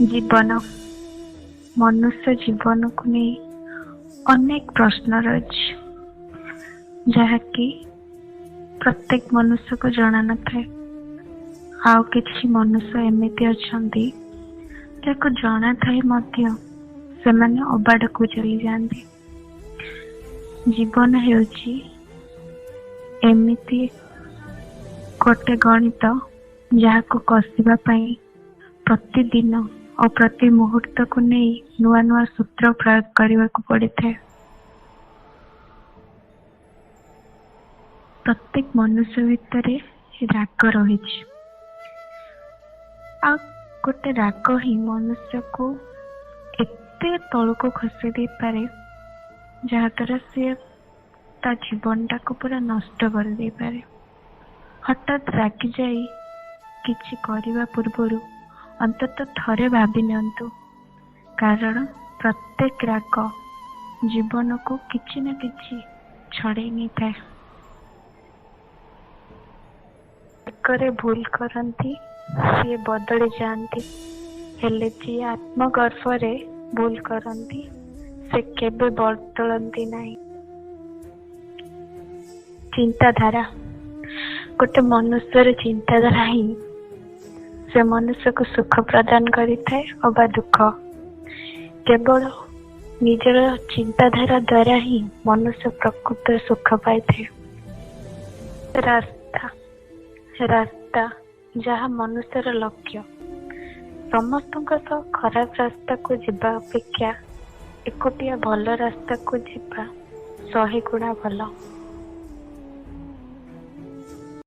ଜୀବନ, ମନୁଷ୍ୟ ଜୀବନକୁ ନେଇ ଅନେକ ପ୍ରଶ୍ନ ରହିଛି, ଯାହାକି ପ୍ରତ୍ୟେକ ମନୁଷ୍ୟକୁ ଜଣା ନଥାଏ। ଆଉ କିଛି ମନୁଷ୍ୟ ଏମିତି ଅଛନ୍ତି, ଯାହାକୁ ଜଣା ଥାଇ ମଧ୍ୟ ସେମାନେ ଅବାଟକୁ ଚାଲିଯାଆନ୍ତି। ଜୀବନ ହେଉଛି ଏମିତି ଗୋଟେ ଗଣିତ, ଯାହାକୁ କଷିବା ପାଇଁ ପ୍ରତିଦିନ ଓ ପ୍ରତି ମୁହୂର୍ତ୍ତକୁ ନେଇ ନୂଆ ନୂଆ ସୂତ୍ର ପ୍ରୟୋଗ କରିବାକୁ ପଡ଼ିଥାଏ। ପ୍ରତ୍ୟେକ ମନୁଷ୍ୟ ଭିତରେ ରାଗ ରହିଛି, ଆଉ ଗୋଟେ ରାଗ ହିଁ ମନୁଷ୍ୟକୁ ଏତେ ତଳକୁ ଖସେଇ ଦେଇପାରେ, ଯାହାଦ୍ୱାରା ସିଏ ତା ଜୀବନଟାକୁ ପୁରା ନଷ୍ଟ କରିଦେଇପାରେ। ହଠାତ୍ ରାଗିଯାଇ କିଛି କରିବା ପୂର୍ବରୁ ଅନ୍ତତଃ ଥରେ ଭାବି ନିଅନ୍ତୁ, କାରଣ ପ୍ରତ୍ୟେକ ରାଗ ଜୀବନକୁ କିଛି ନା କିଛି ଛଡ଼େଇ ନେଇଥାଏ। ରାଗରେ ଭୁଲ କରନ୍ତି ସିଏ ବଦଳି ଯାଆନ୍ତି, ହେଲେ ଯିଏ ଆତ୍ମଗର୍ବରେ ଭୁଲ କରନ୍ତି ସେ କେବେ ବଦଳନ୍ତି ନାହିଁ। ଚିନ୍ତାଧାରା, ଗୋଟେ ମନୁଷ୍ୟର ଚିନ୍ତାଧାରା ହିଁ ସେ ମନୁଷ୍ୟକୁ ସୁଖ ପ୍ରଦାନ କରିଥାଏ ଅବା ଦୁଃଖ। କେବଳ ନିଜର ଚିନ୍ତାଧାରା ଦ୍ୱାରା ହିଁ ମନୁଷ୍ୟ ପ୍ରକୃତ ସୁଖ ପାଇଥାଏ। ରାସ୍ତା, ରାସ୍ତା ଯାହା ମନୁଷ୍ୟର ଲକ୍ଷ୍ୟ। ସମସ୍ତଙ୍କ ସହ ଖରାପ ରାସ୍ତାକୁ ଯିବା ଅପେକ୍ଷା ଏକୁଟିଆ ଭଲ ରାସ୍ତାକୁ ଯିବା 100 ଗୁଣା ଭଲ।